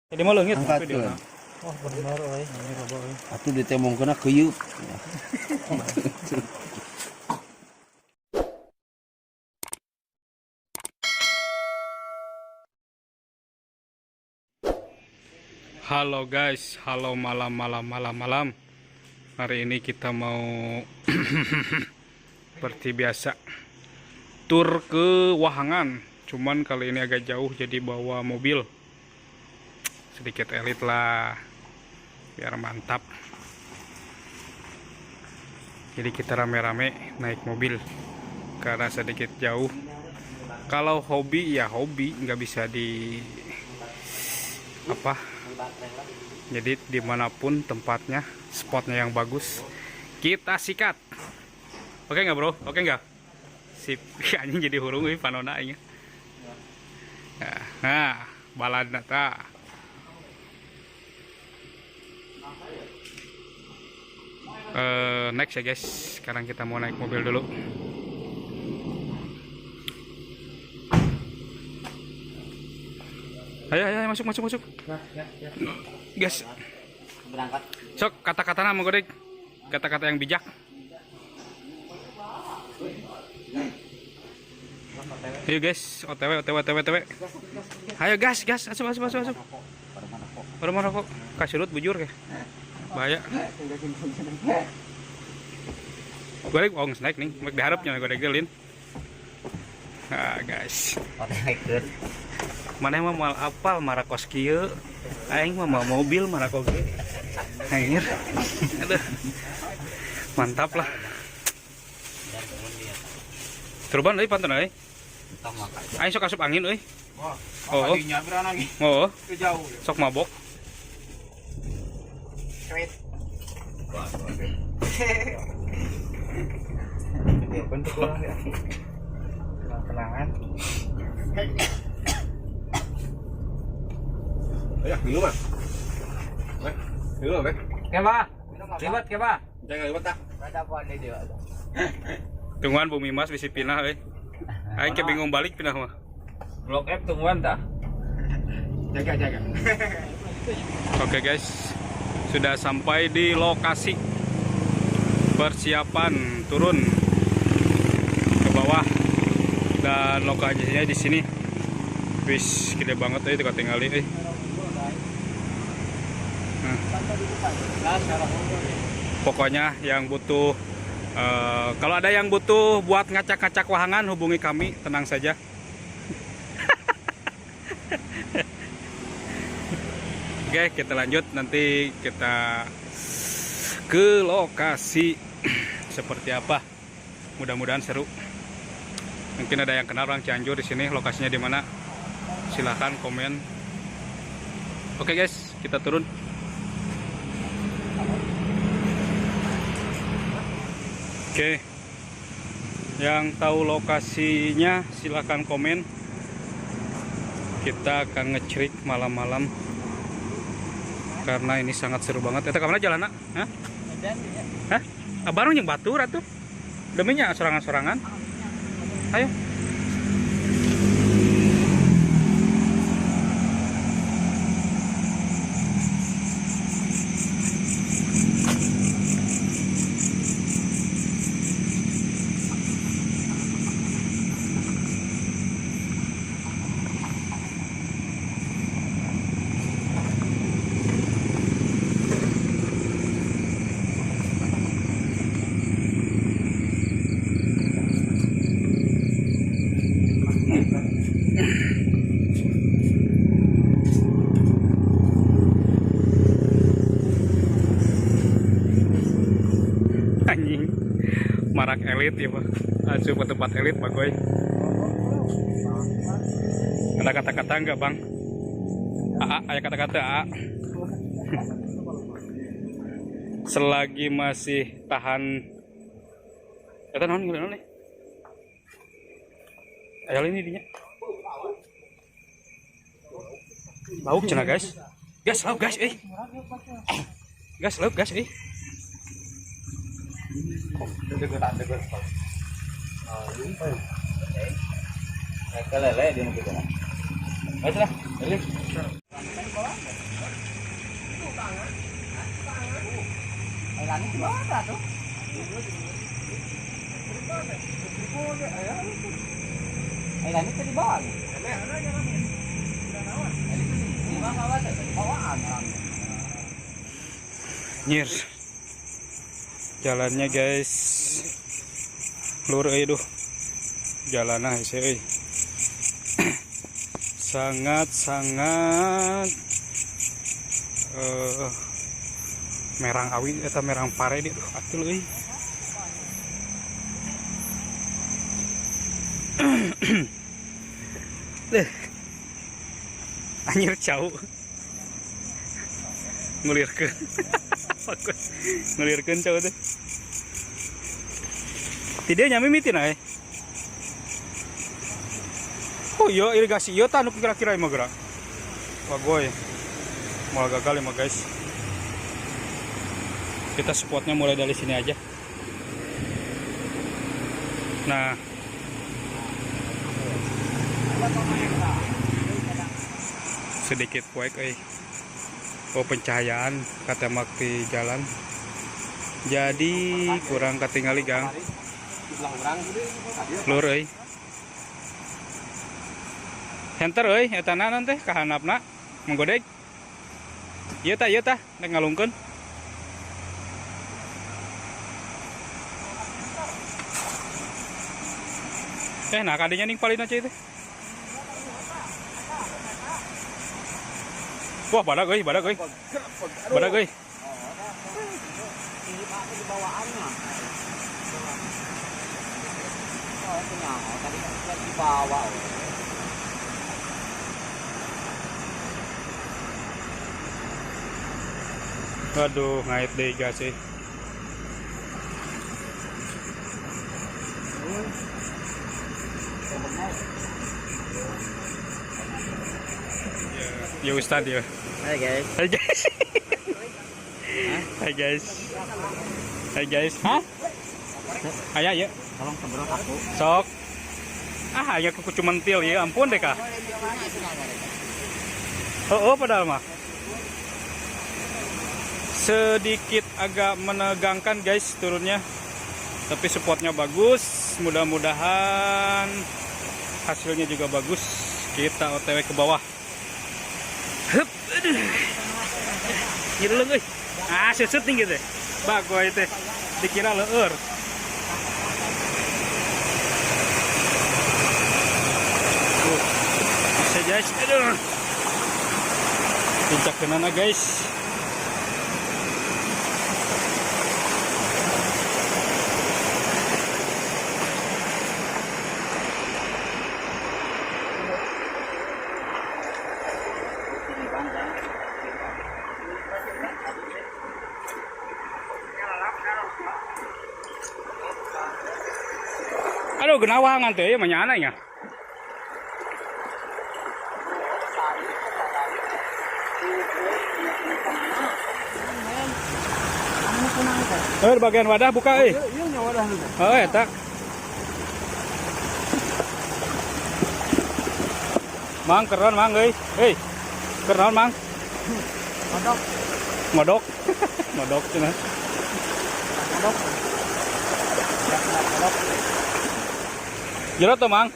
Jadi mau leungit Angkatkeun. Oh, bener euy. Ini loba euy. Atuh ditembongkeunna keuyeup. Halo guys, halo malam malam malam malam. Hari ini kita mau seperti biasa tur ke Wahangan. Cuman kali ini agak jauh jadi bawa mobil. Sedikit elit lah biar mantap. Jadi kita rame-rame naik mobil karena sedikit jauh. Kalau hobi ya hobi, nggak bisa di apa. Jadi dimanapun tempatnya, spotnya yang bagus, kita sikat. Oke nggak bro? Oke nggak? Sip. Anjing jadi hurung euy panona aing. Nah, baladna tah. Next ya guys, sekarang kita mau naik mobil dulu. Ayo, ayo, ayo, masuk, masuk, masuk. Guys, Berangkat. sok kata-kata nama godek, kata-kata yang bijak. Ayo guys, OTW, OTW, OTW, OTW. Ayo gas, gas, asup, asup, asup, asup. Baru mau rokok, kasirut bujur ke. Bahaya. Goreng, oh naik nih, mek diharapnya goreng gelin. Nah, guys. Mana mah moal apal marakos kieu. Aing mah moal mobil marakos ge. Anjir. Aduh. Mantap lah. Turban euy pantun euy. Aing sok asup angin euy. Oh. Oh. Sok mabok. Tenangan. Ayo, minum ah. Weh, minum weh. Keba. Liwat keba. Jangan lewat ah. Tungguan Bumi Mas bisi pindah euy. Aing ke bingung balik pindah mah. Blok F tungguan tah. Jaga, jaga. Oke guys, sudah sampai di lokasi persiapan turun ke bawah dan lokasinya di sini. Wis, gede banget euy teu katingali euy. Nah. Pokoknya yang butuh kalau ada yang butuh buat ngacak-ngacak wahangan hubungi kami, tenang saja. Oke, kita lanjut nanti kita ke lokasi seperti apa. Mudah-mudahan seru. Mungkin ada yang kenal orang Cianjur di sini, lokasinya di mana? Silahkan komen. Oke guys, kita turun. Oke. Yang tahu lokasinya silahkan komen. Kita akan ngecerik malam-malam karena ini sangat seru banget. Eta kamana jalanna? Hah? Hah? Ah, bareng jeung batur atuh. Deminya sorangan-sorangan. Ayo. Anjing marak elit ya pak, asup ke tempat elit pak goy. Ada kata-kata enggak bang? Aa, ada kata-kata A. Selagi masih tahan eta naon naon nih. Ayo ini dinya. Lauk cenah guys. Gas lauk gas eh. Gas lauk gas eh. Lele dia gitu. Baiklah, ini. Nyir. Jalannya guys. Lur euy duh. Jalanna hese euy. Sangat-sangat merang awi eta merang pare di duh atul euy. Deh. Anjir cau. Ngulirkeun. Bagus. Ngulirkeun cau teh. Ti dieu nya mimitina eh. Oh iya irigasi ieu tah nu kira-kira mah geura. Wah goy. Moal gagal ya mah guys. Kita spotnya mulai dari sini aja. Nah. Sedikit poek euy. Oh pencahayaan katemak di jalan. Jadi kurang katingali gang. Lur euy. Henter euy eta naon teh kahanapna menggodeg. Ieu tah nek ngalungkeun. Nah kadinya ning palina cai teh. Wah, badak euy, badak euy. Badak euy. Aduh, ngait deh gas euy. Ya Ustad ya. Hai guys. Hai guys. Hai guys. Hai guys. Hah? Aya ya. Tolong semprot aku. Sok. Ah, aya kuku cumentil ya, ampun deh kah. Oh, padahal mah. Sedikit agak menegangkan guys turunnya. Tapi supportnya bagus. Mudah-mudahan hasilnya juga bagus. Kita OTW ke bawah. Hup, aduh. Nyereleng euy. Ah, seset tinggi teh. Bagoy teh. Dikira leur. Tuh. Bisa guys. Aduh. Puncak kenana guys. Aduh, genawangan teh ya manyana nya. Bagian wadah buka euy. Iya nya wadah nu. Heeh, eta. Mang keren mang euy. Hei. Keren mang. Modok. Modok. Modok cenah. Modok. Modok. Jero tuh mang.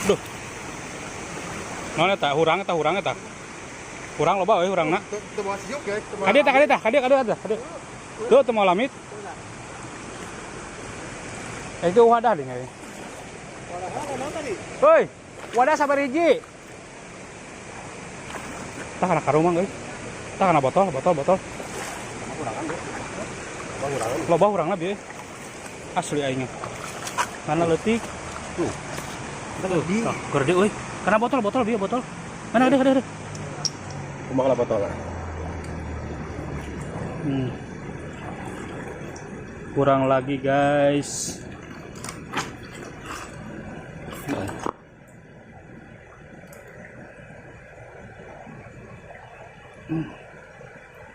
Duh. Naon eta hurang eta hurang eta. Hurang loba euy hurangna. Teu bawa siuk ya. Kadieu tah kadieu tah kadieu kadieu tah kadieu. Tuh teu moal lamit. Itu wadah deh euy. Hoi, wadah sabar hiji. Tah kana karung mang euy. Tah kana botol, botol, botol. Loba hurangna bieu. Asli aing. Mana leutik? Tuh. Tuh, gede euy. Kana botol, botol bieu botol. Mana gede, gede, gede. Kumaha botol. Kurang lagi guys.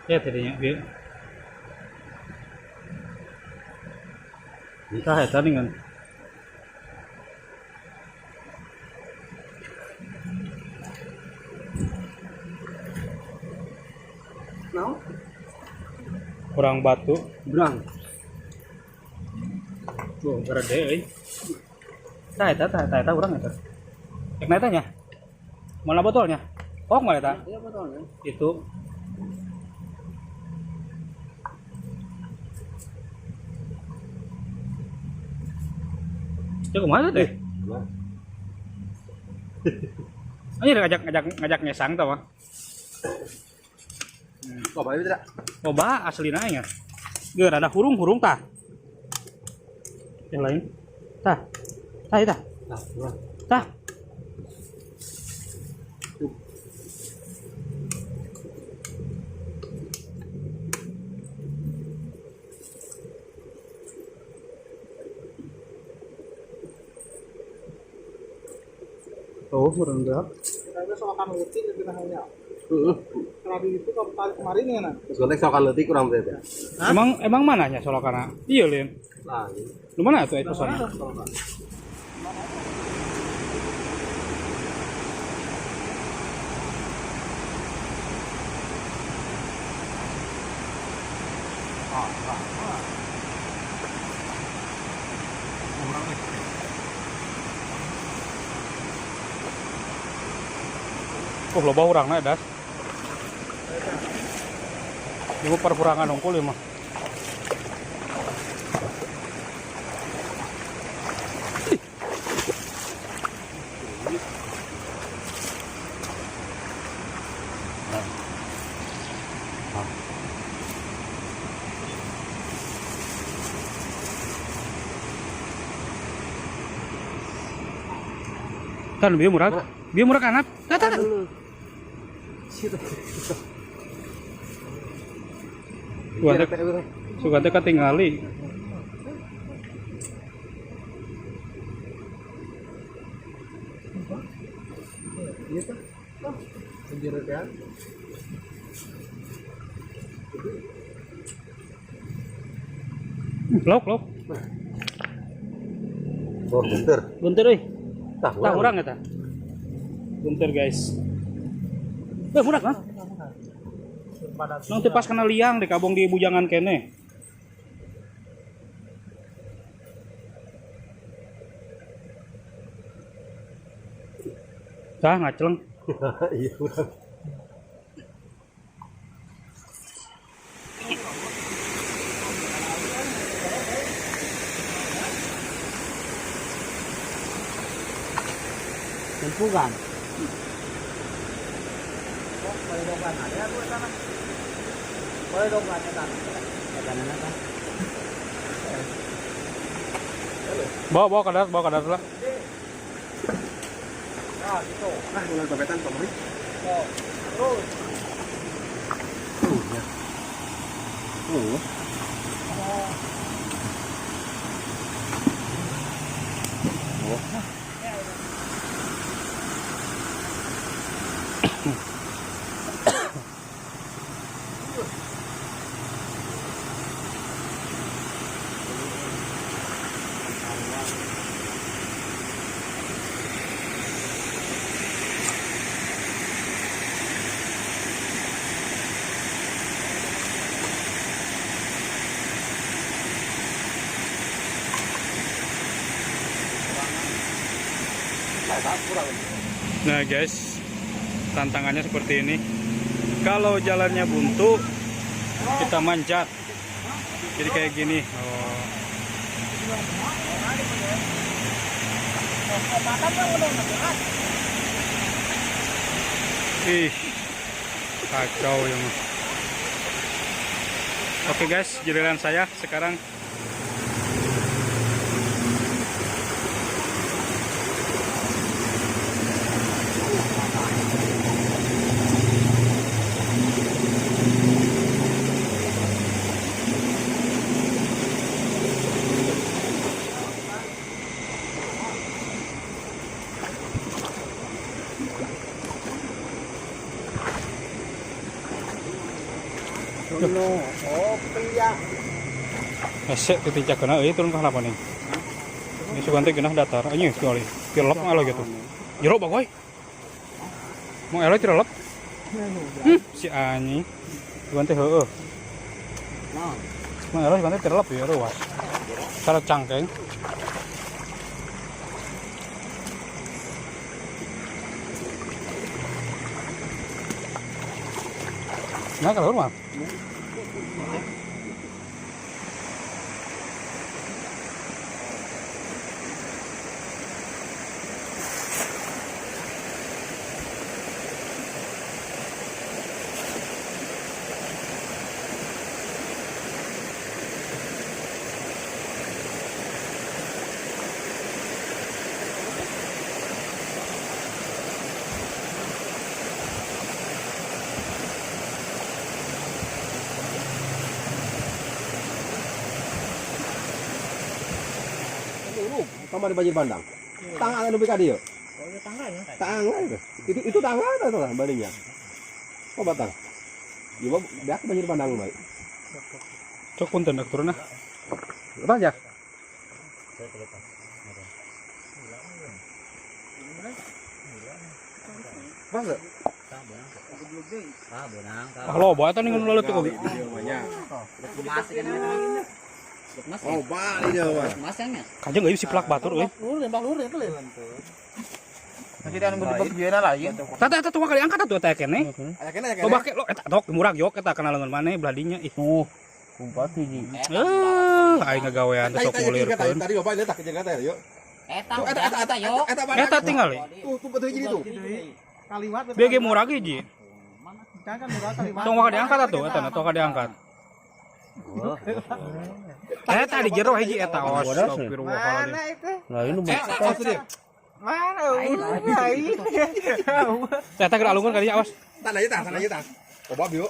Ya tadinya bieu. Tah eta ningan. Naon? Kurang batu. Berang. Tuh, gede euy. Tah eta tah eta urang eta. Rek na eta nya. Mana botolnya? Oh, mana eta? Iya botolnya. Itu. Itu kemana teh? Ini ngajak ngesang tau mah. Loba ieu tidak? Loba aslina nya. Geur ada hurung-hurung tah. Yang lain. Tah. Tah eta. Tah, urang. Tah. Oh, kurang gelap. Kita soalkan leutik kita hanya. Heeh. Terakhir itu kalau tarik kemarin ya nah. Terus gotek sokan leutik urang teh. Emang emang mananya solokana? Iya, Lin. Nah, Lu mana tuh itu sana? Oh, loba urangna das. Ieu perkurangan hungkul ieu mah. Kan bieu murah. Bieu murah kanap. Tah tah. Suka teh katingali. Iya tah. Anjir kan. Lauk, lauk. Oh, bentar. Bentar euy. Tah, Tah urang eta. Bentar guys. Eh, murah kan? Nang teu pas kena liang di kabong di bujangan kene. Tah ngacleng. Iya, urang. Lempukan. Boleh dongkan ada aku sana. Boleh dongkan ya tanah. Tanah apa? Bawa bawa ke darat lah. Nah, gitu. Nah, mulai babetan pamri. Oh. Terus. Tuh, ya. Oh. Oh. Nah guys, tantangannya seperti ini. Kalau jalannya buntu, kita manjat. Jadi kayak gini. Oh. Ih, kacau ya mah. Oke guys, giliran saya sekarang. No, oh pria. Hese titincakeun euy turun ka handap nih. Ini sugan teh geunah datar. Anjing sekali. Tilep mah gitu. Jero bagoy. Mau eloy tilep. Si anjing. Sugan teh heueuh. Mau eloy sugan teh tilep ya ruas. Cara cangkeng. Nah, kalau rumah. Kamar di banjir bandang. Tangga anu ka dieu. Oh, ya tangga ya. Tangga itu. Itu tangga atau tangga bandingnya? Oh, batang. Ieu mah beak banjir bandang bae. Cok punten dak turun ah. Lepas ya? Lepas enggak? Ah loba eta ningan leutik oge. Oh, bali dia mah. Kajeng euy si plak batur euy. Nanti anu gede bieu lain. Tata eta tuh kali angkat atuh eta keneh. Aya keneh aya Loba ke lo eta dok murag yok eta kana leungeun maneh belah dinya ih. Kumpat hiji. Eh, aing ngagawean teh sok ngulirkeun. Tadi loba eta kejaga teh yuk. Eta Eta eta eta Eta tingali. Tuh tuh betul hiji itu. Kaliwat. BG murag hiji. Kan murag kaliwat. Tong waka diangkat atuh eta na tong waka diangkat. Eta di jero hiji eta astagfirullahaladzim. Mana itu? Lain nu Mana? Eta keur alungan kadinya awas. Tanah aja tah, tanah aja tah. Loba bieu.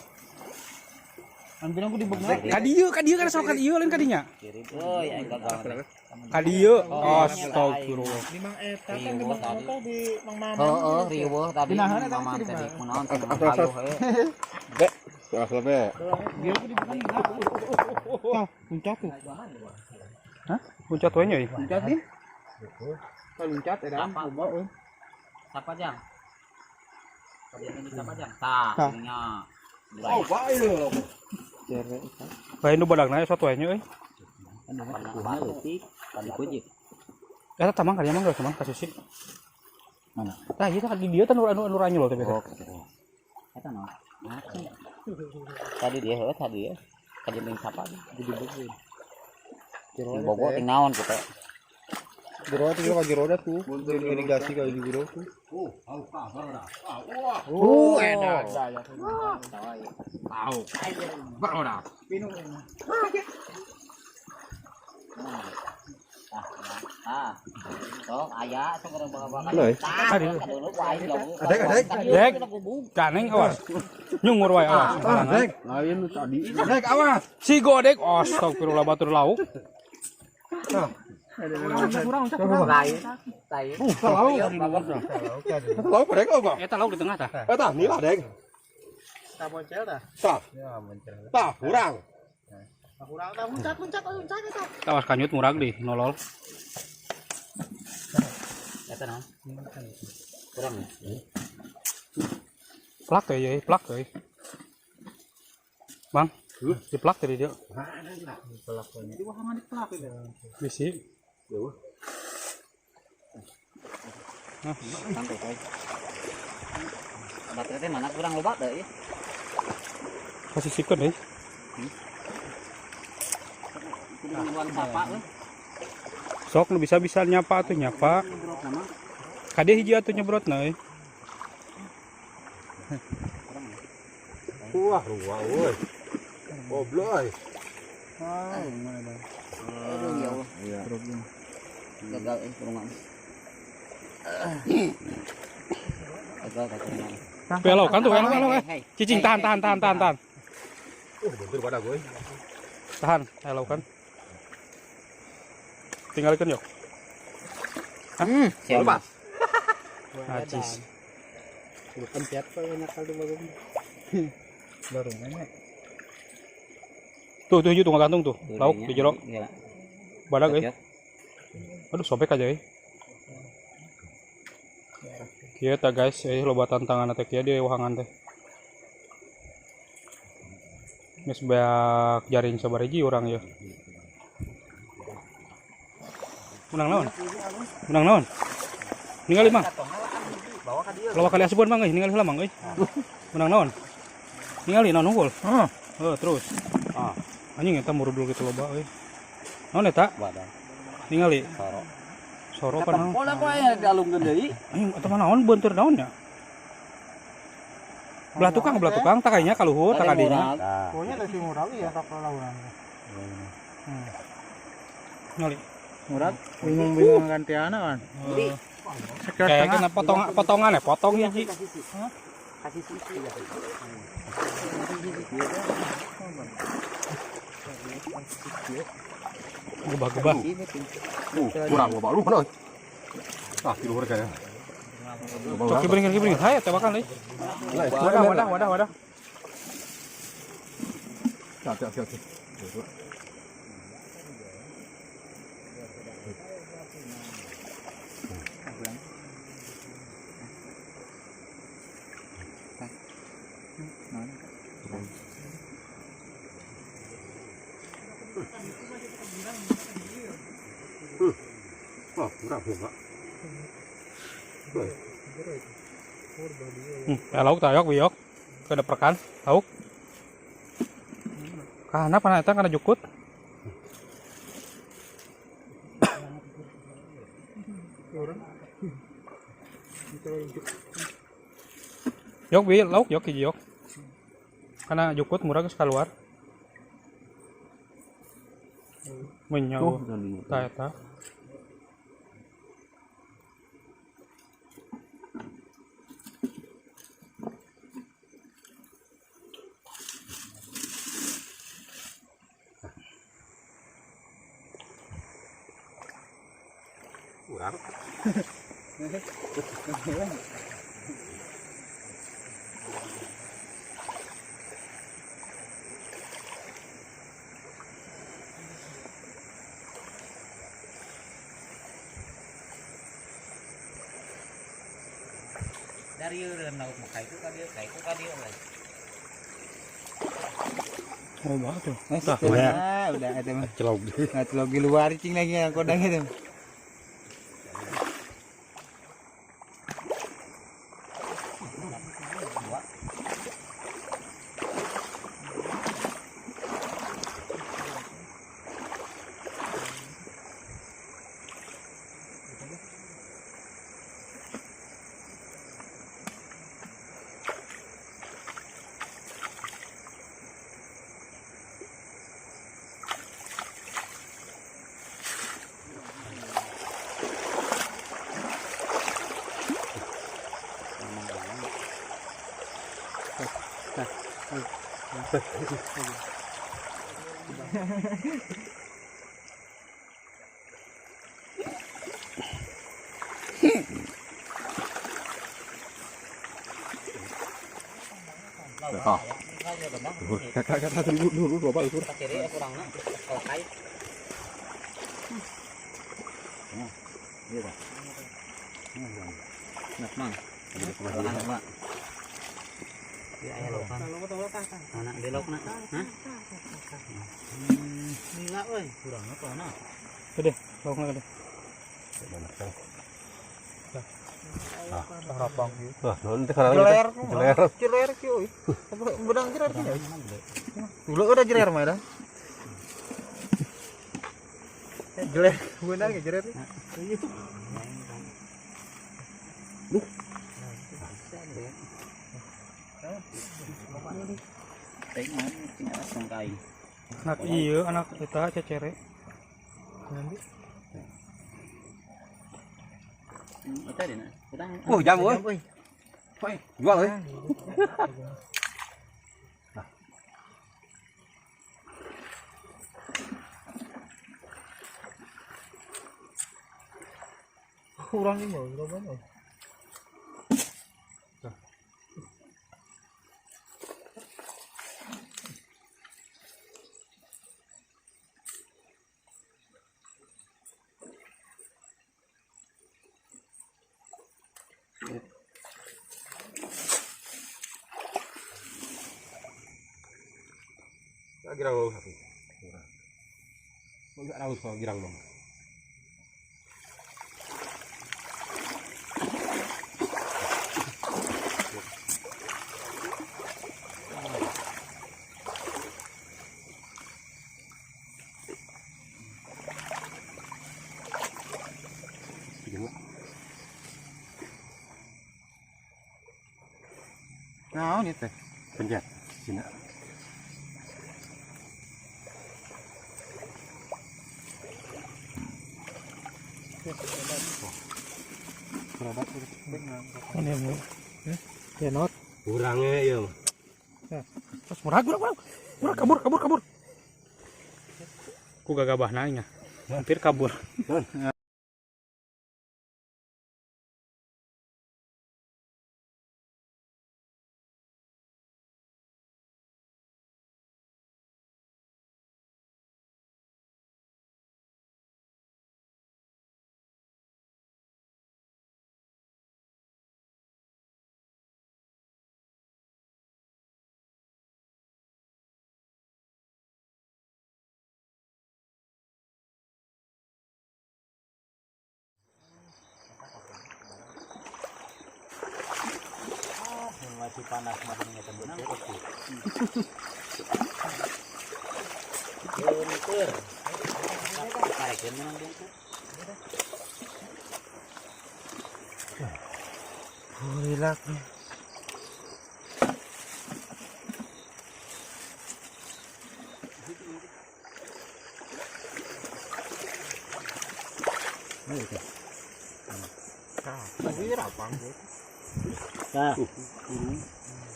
Ambil aku di begnah. Ka dieu, ka dieu kana sok ka dieu lain ka dinya. Euy, aing gagal. Ka dieu astagfirullah. Di Mang Eta kan di Mang Eta di Mang Maman. Heeh, riweuh tadi. Dinahan eta Mamam mah tadi di kunaon cenah haluh we. Be. Asal be. Puncak tuh. Hah? Puncak we nya euy. Puncak nih. Puncak eta loba euy. Sapa jang? Kabian sapa jang? Tah, nya. Oh, bae lho. Lain nu badagna satu we nya euy. Eta tamang kadinya mah geus tamang ka sisi. Mana? Tah ieu tah di dieu teh nu anu anu ranyul teh biasa. Eta naon? Tadi dia heuh tadi ya. Kajeun sapa di Bogor. Di Bogor ting naon kitu. Jero tuh ka jero tuh. Irigasi ka di jero tuh. Edan. Tahu. Beroda. Sok aya sok bakal. Leuy. Adek adek. Dek. Ganeng awas. Nyungur wae awas. Dek. Lain nu tadi. Dek awas. Si godek astagfirullah batur lauk. Lain. Lain. Lauk. Lauk dek apa? Eta lauk di tengah tah. Eta nila dek. Tah boncel tah. Tah. Tah kurang. Kurang tah puncak puncak puncak eta. Awas kanyut murag di nolol. Eta naon? Kurang ya? Plak teh euy, plak euy. Bang, di plak tadi dia. Di wahangan di plak itu. Bisi. Sampai coy. Baterai teh mana kurang loba deui. Kasih sikon euy. Kudu nungguan sapa euy. Sok nu bisa-bisa nyapa atuh nyapa. Kade hiji atuh nyebrotna euy. Wah, ruah euy. Goblok. Aduh ya Allah. Iya. Gagal kurungan. Gagal kurungan. Belok kan tuh, belok belok. Cicing tahan tahan tahan tahan tahan. Bentur pada gue. Tahan, belok kan. Tinggalkan yok. Siap. Lepas. Najis. Pencet banyak kali bagus. Baru mana? Tuh tuh hiji tuh ngagantung tuh. Lauk di jero. Badag euy. Aduh sobek aja euy. Kieu tah guys, euy loba tantangan teh kieu di wahangan teh. Geus beak jaring sabariji urang ieu. Menang naon? Menang naon? Ningali mang. Lawa kali asupan mang euy, ningali heula mang euy. Menang naon? Ningali naon unggul? Heeh. Heuh, terus. Ah, anjing eta murudul kitu loba euy. Naon eta? Ningali. Soro. Soro apa naon? Pola kok aya dialungkeun deui. Anjing eta mah naon beunteur naon nya? Belah tukang tak kayaknya kaluhur tak kadinya. Pokoknya teh si murah ya tak launan. Ningali. Murah bingung-bingung ganti anak kan. Kayak kena potongan ya, potong hiji. Kasih sisi. Gebah-gebah. Kurang loba lu mana? Ah, di luhur kayaknya. Cok dibringin. Hayo tebakan euy. Wadah wadah wadah. Siap siap siap. Wah, kurang ya, Pak. Lauk tayok biok. Kedeprekan, lauk. Kana pana eta kana jukut. Yok bi lauk yok hiji yok. Kana jukut murah geus kaluar. Menyawa. Tah eta. Kurang. Dari lauk maka itu ka dieu, ka itu ka dieu euy. Oh, banget tuh. Udah, udah eta mah. Celog. Nah, celog di luar cing lagi yang kodang itu. Ah. Kakak kata dulu dulu loba luhur. Kiri kurangna kai. Iya dah. Nak mang. Anak ya aya lokan. Anak belokna. Hah? Enggak euy, kurangna kana. Gede, laukna gede. Ah, Rapang ieu. Wah, naon teh karang jeler. Jeler. Jeler kieu euy. Bedang jeler kieu. Dulu udah jeler mah dah. Jeler, beunang ya jeler. Anak iya, anak eta cecere. Oh, jam euy. Jual euy. Kurang ini mau berapa mau? Girang lo satu. Mau enggak raus kalau girang dong. Nah, ini teh. Pencet. Sini. Ini bu. Ya not. Kurangnya ya. Terus murah, murah, murah. Murah kabur, kabur, kabur. Ku gagabah naiknya. Hampir kabur. Masih panas masih nggak tenang. Tarekeun menang bungkus. Relax. Nah.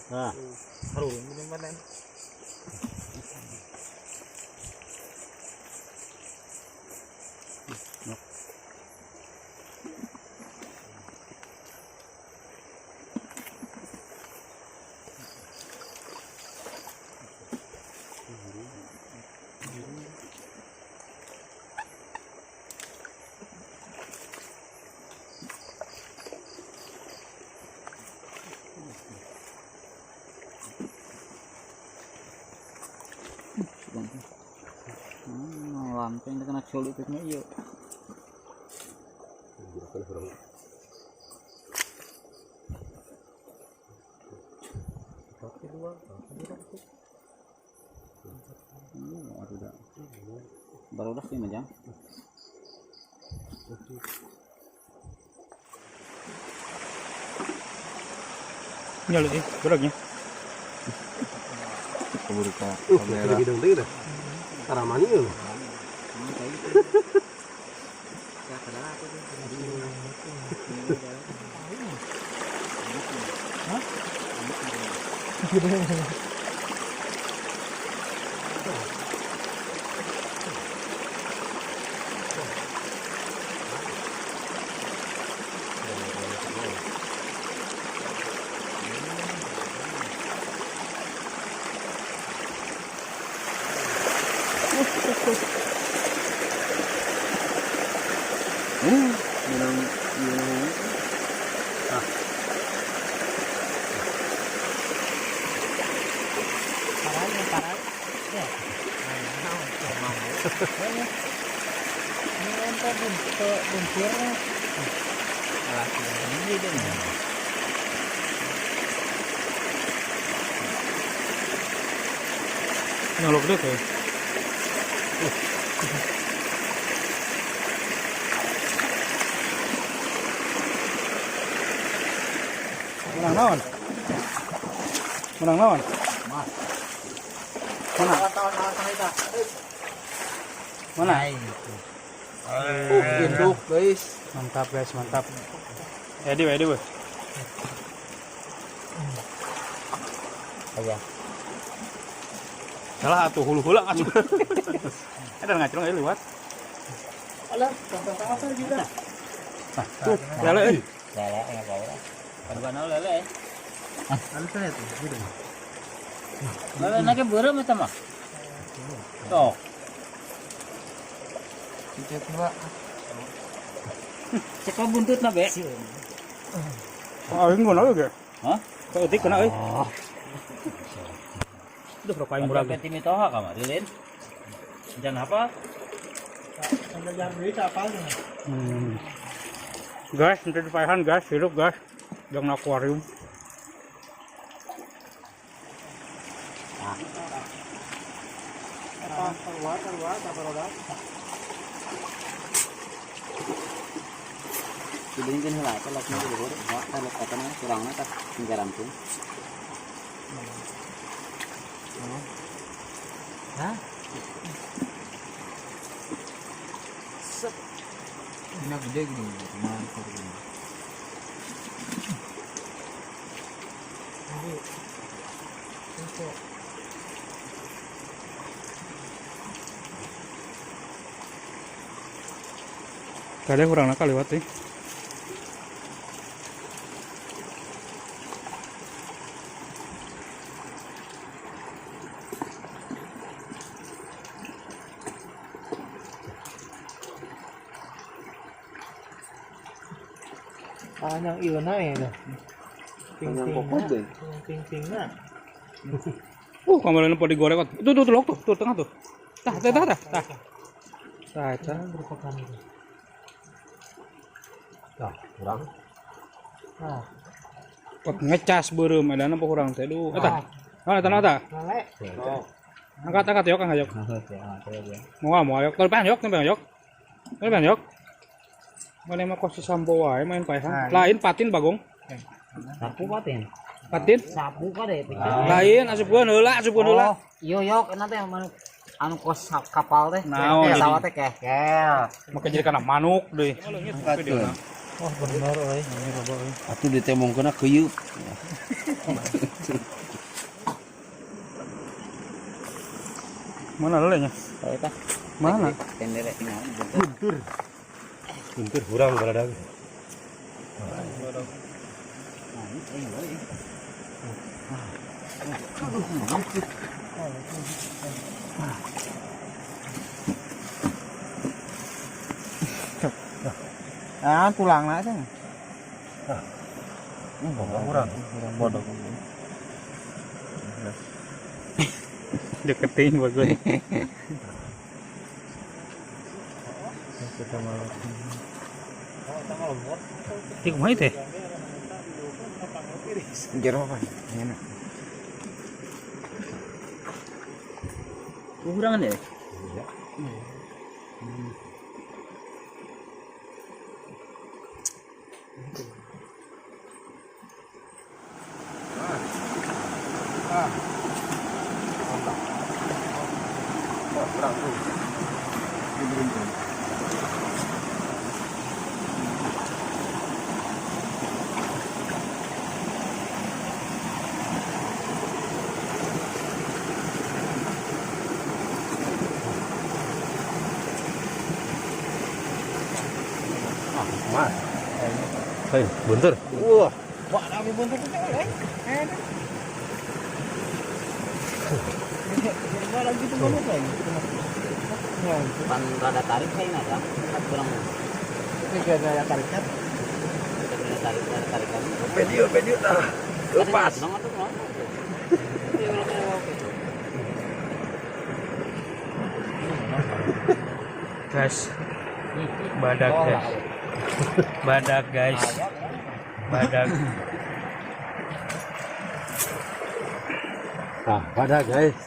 Nah. Lanteng kena coli itu mah ieu. Baru dah sih majang. Nyala sih, beraknya. Kabur ka kamera. Taramani ya. Nyolok deh kayak. Menang lawan. Menang lawan. Mana? Mana? Induk guys. Mantap guys, mantap. Edi, Edi, boy. Aja. Salah atuh hulu-hula atuh. Ada ngacrong aja lewat. Alah, apa juga. Nah, tuh, lele euy. Lele enggak apa-apa. Paduan lele. Alusnya itu, gitu. Lele nake beureum eta mah. Sok. Cicet dua. Cek buntutna be. Oh, aing guna ge. Hah? Saeutik kena euy. Duh, rokok aing murah. Ganti mitoha kamari lain. Jangan apa? Guys, nanti dipayahan guys, hidup guys. Jangan akuarium. Dibeliin heula eta lokna di luhur, tah lok eta mah kurangna tah garamkeun. Hah? Ini gede gini. Mantap gini. Kadang kurang nakal lewat nih. Panjang ilna ya dah. Panjang kokot deh. Ting-ting na. Kamarnya pada digoreng. Itu tuh tuh tuh, tuh tengah tuh. Tah, tah, tah, tah. Tah, tah. Tah, kurang. Nah, Pot ngecas beureum edan apa kurang teh duh. Eta. Mana tanah tah? lele. Angkat angkat yok, angkat yok. Mau mau yok. Kalau pengen yok, pengen yok. Kalau pengen yok. Mana mah kos sampo wae main paehan. Lain patin bagong. Sapu patin. Patin? Sapu kade. Lain asupkeun heula, asupkeun heula. Oh, iya yok eta teh anu anu kos kapal teh. Naon jadi? Pesawat teh kekel. Make jadi kana manuk deui. Oh, bener euy. Atuh ditembongkeunna keuyeup. Mana lelenya? Eta. Mana? Tendere tinggal. Guntur. Guntur kurang baradag. Ah, tulang lah teh. Kurang. Kurang bodoh. Deketin buat gue. Ini kumaha teh? Jero apa? Enak. Kurangan ya? Iya. Kurang tuh. Mas. Hei, buntur. Wah. Wah, ada buntur teh euy. Lagi tuh mana lagi? Pan rada tarik saya ada, kurang. Ini ada tariknya. Tarik tarik tarik. Video, video tah. Lepas. Guys. Badak guys. Badak guys. Badak. Ah, badak guys.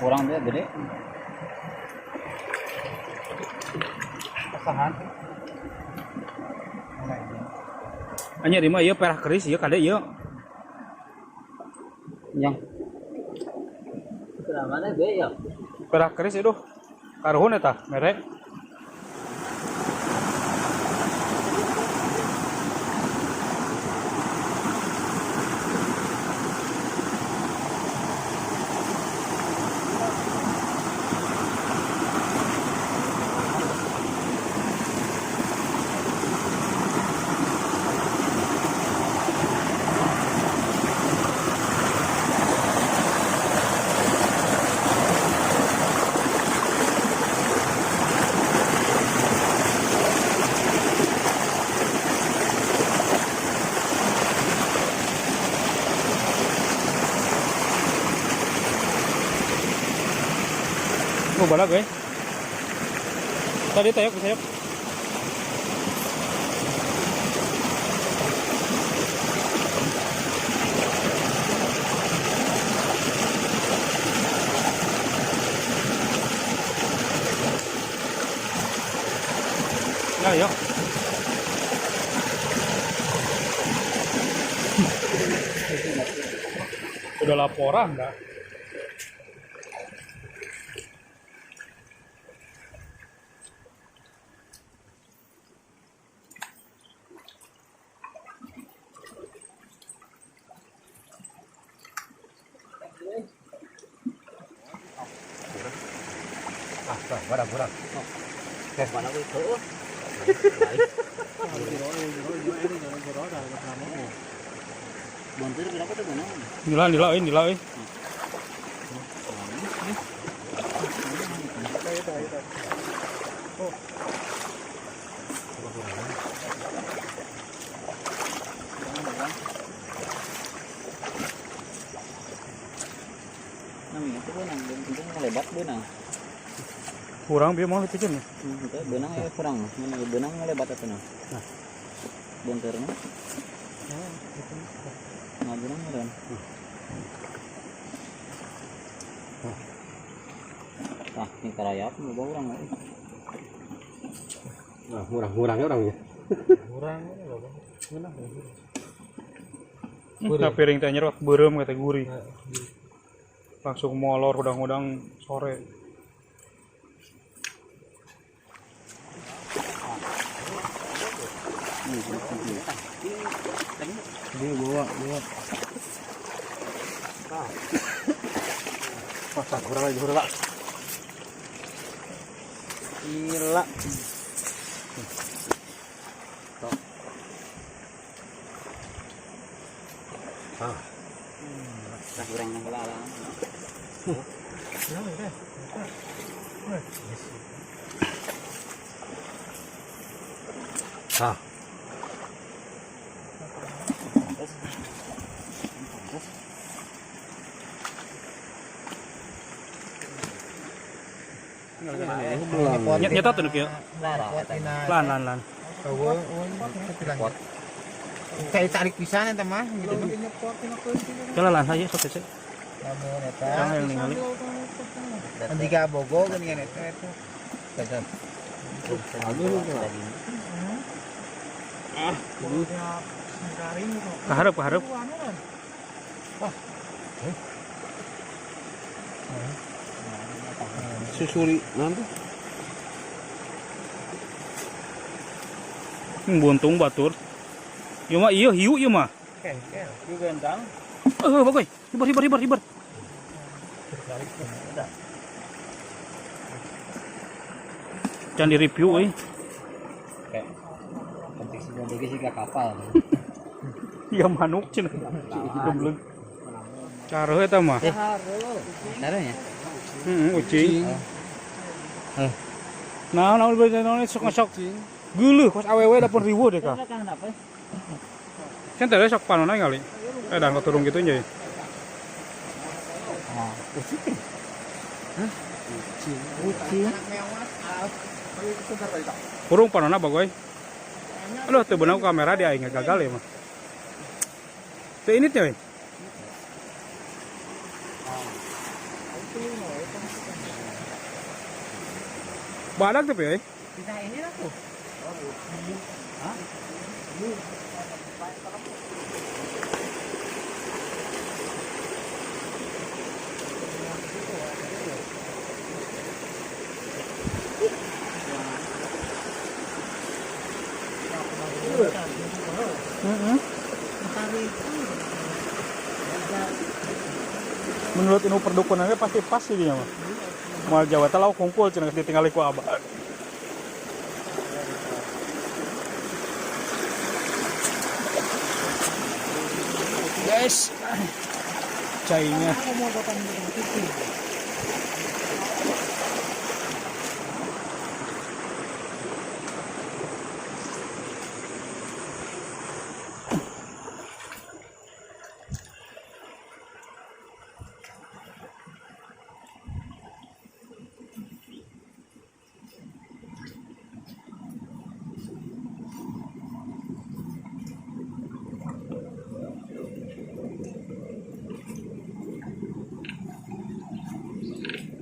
Kurang dia gede. Pasahan. Anjir ieu mah ieu perah keris ieu kade ieu. Yang. Mana be ya? Perah keris ieu duh. Karuhun eta mere. Oh, balag eh. Tadi tayo, bisa yuk. Ya, yuk. Udah laporan dah. Ah, kurang kurang. Mana gue tuh? Bontir berapa tuh beunang? Nila, nila, eh, nila, eh. Namanya itu beunang, itu ngelebat beunang. Kurang biar mau itu ya. Itu beunang ya kurang, mana beunang ngelebat atau nah? Bontirnya. Nah, beunang kan. Ah, ini karayap mau bawa orang lagi. Nah, murah-murahnya orangnya. Nah, piring teh nyerok beureum kata gurih. Langsung molor udang-udang sore. Dia bawa, bawa. Wah, kurang lagi kurang, Pak. Gila. Ah, Nah, kurang yang lah. ah. Nyet nyet tuh kieu. Lan lan lan. Cari tarik pisan eta mah gitu. Jalan lan saja sok cek. Lamun eta. Jangan yang ningali. Andika bogo geuningan eta eta. Kaharep kaharep. Susuri nanti. Buntung batur. Ieu mah ieu hiu ieu mah. Ieu gendang. Eh, bagoy. Hibar hibar hibar hibar. Jangan di review euy. Kayak penting sih bagi sih kapal. Ya manuk cenah. Goblok. Caruh eta mah. Caranya? Heeh, ucing. Nah, naon bae naon sok sok. Geuleuh kos awewe da pun riweuh deh ka. Kan teh sok panona kali. Eh dan turun gitu nya. Ucing. Kurung panona bagoy. Aduh, teu beunang kamera di aing gagal ya mah. Teu ini teh. Badak tapi euy. Kita ini lah tuh. Menurut inu perdukunannya pasti pas sih dia mah. Moal Jawa teh lauk kungkul cenah geus ditingali ku abah. Guys, cainya.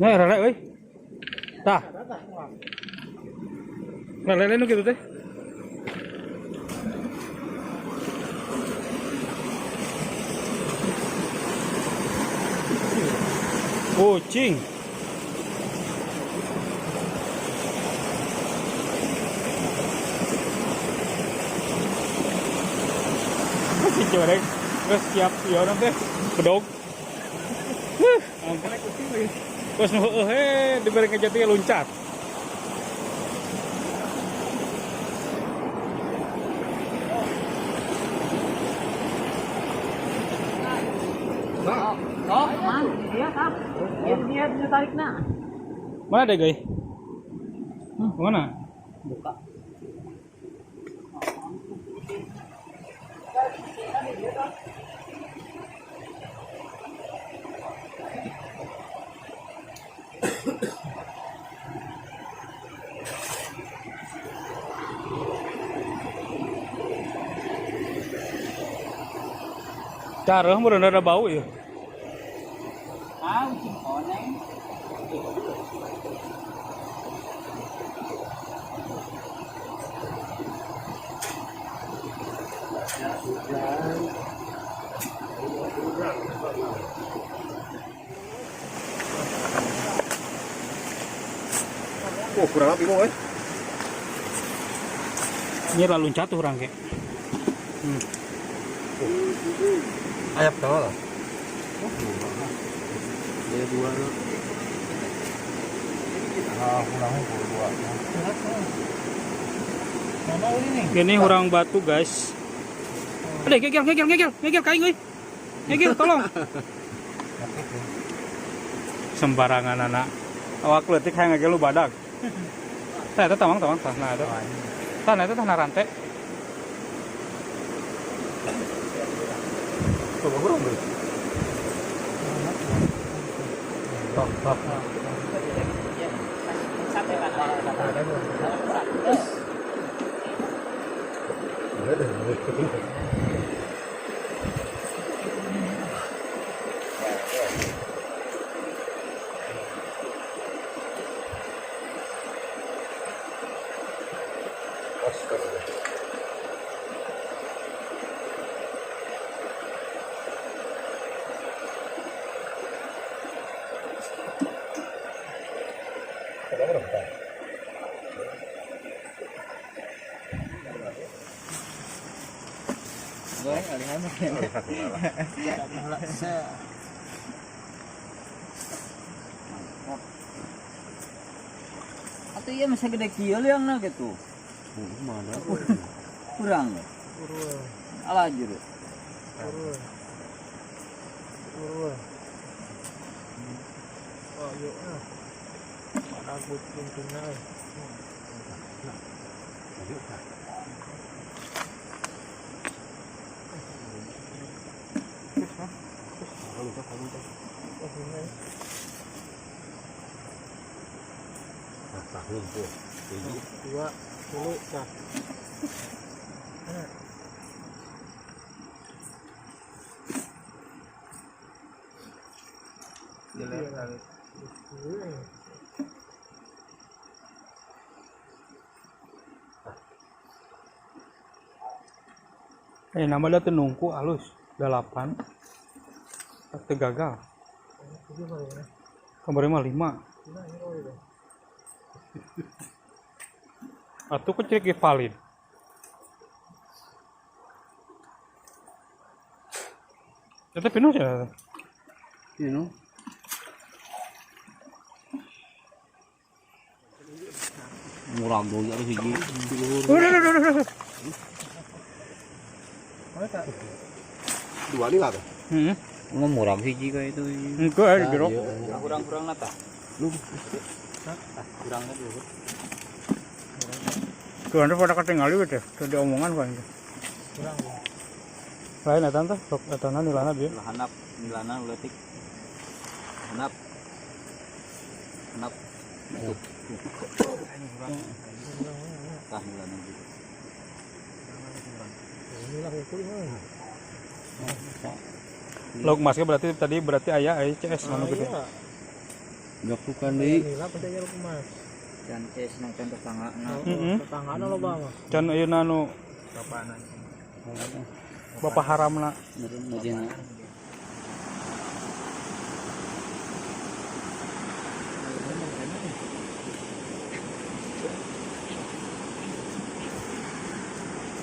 Nah, rele euy. Tah. Rele nu kitu teh. Kucing. Si goreng terus siap ieu teh bedog. Huh, terus nu heueuh he dibere ngejati loncat. Oh, man, iya kah? Iya dia dia tarikna. Mana deh, guys? Mana? Buka. Careuh meureun ada bau ya. Ah, ucing koneng. Oh, kurang api mau, eh. Ini lah loncat tuh orang kayak. Ayap tau lah. Dia dua. Ah, kurangnya dua. Ini orang batu guys. Ada gegel gegel gegel gegel kain euy. Gegel tolong. Sembarangan anak. Awak leutik hayang ngegel lu badag. Tah eta tamang tamang tah nah eta. Tah nah eta tah narante. Coba kurang beli. Tok tok. Goreng alihan. Atau iya masa gede kieu liangna gitu. Mana? Kurang. Alah juru. Nah, tah lumpuh. Hiji. Eh nama dia tuh nungku halus 8. Teu gagal. Kemarin mah 5. Atuh kecil ge valid. Itu penuh ya? Ini. Murah goyang hiji. Udah. Dua nih lah tuh. Heeh. Murah hiji kayak itu. Engke eh di gerok. Kurang-kurang nata. Kurangnya dulu. Tuh anda pada ketinggalan gitu, tuh diomongan kan. Kurang. Lain eta teh, sok eta nilana bieu. Hanap, nilana leutik. Hanap. Hanap. Tuh. Tah nilana gitu. Lauk masnya berarti tadi berarti aya aya CS mana gitu. Gapukan deui. Dan es nang contoh tanggana. Tanggana loba mah. Can ayeuna nu Bapak haramna.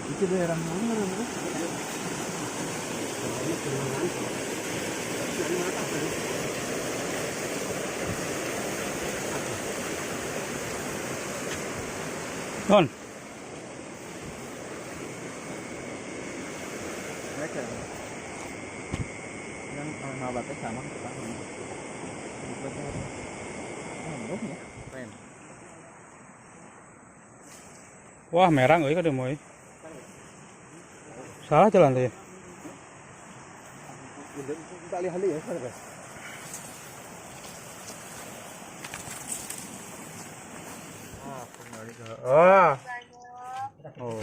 Itu daerah mana namanya? Non. Mereka yang nabatnya sama kita. Belum ya. Wah, merah euy kada moy. Salah jalan teh. Tak alih-alih ya, sana, Bes. Oh.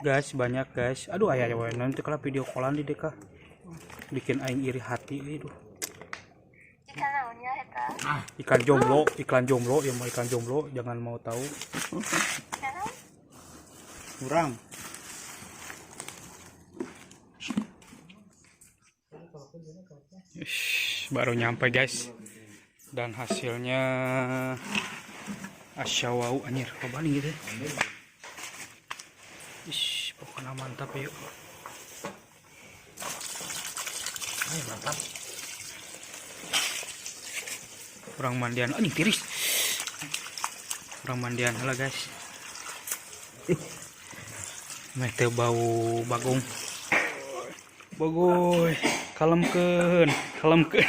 Guys, banyak guys. Aduh ayah ya nanti kalau video callan di deka. Bikin aing iri hati euy duh. Ikan jomblo, iklan jomblo, ya mau ikan jomblo, jangan mau tahu. Kurang. Ish, baru nyampe guys. Dan hasilnya asyawau anjir, loba nih gitu. Ish, pokoknya mantap yuk. Ay, mantap. Kurang mandian, anjing tiris. Kurang mandian lah guys. Meh teu bau bagong. Bagoy, kalemkeun, kalemkeun.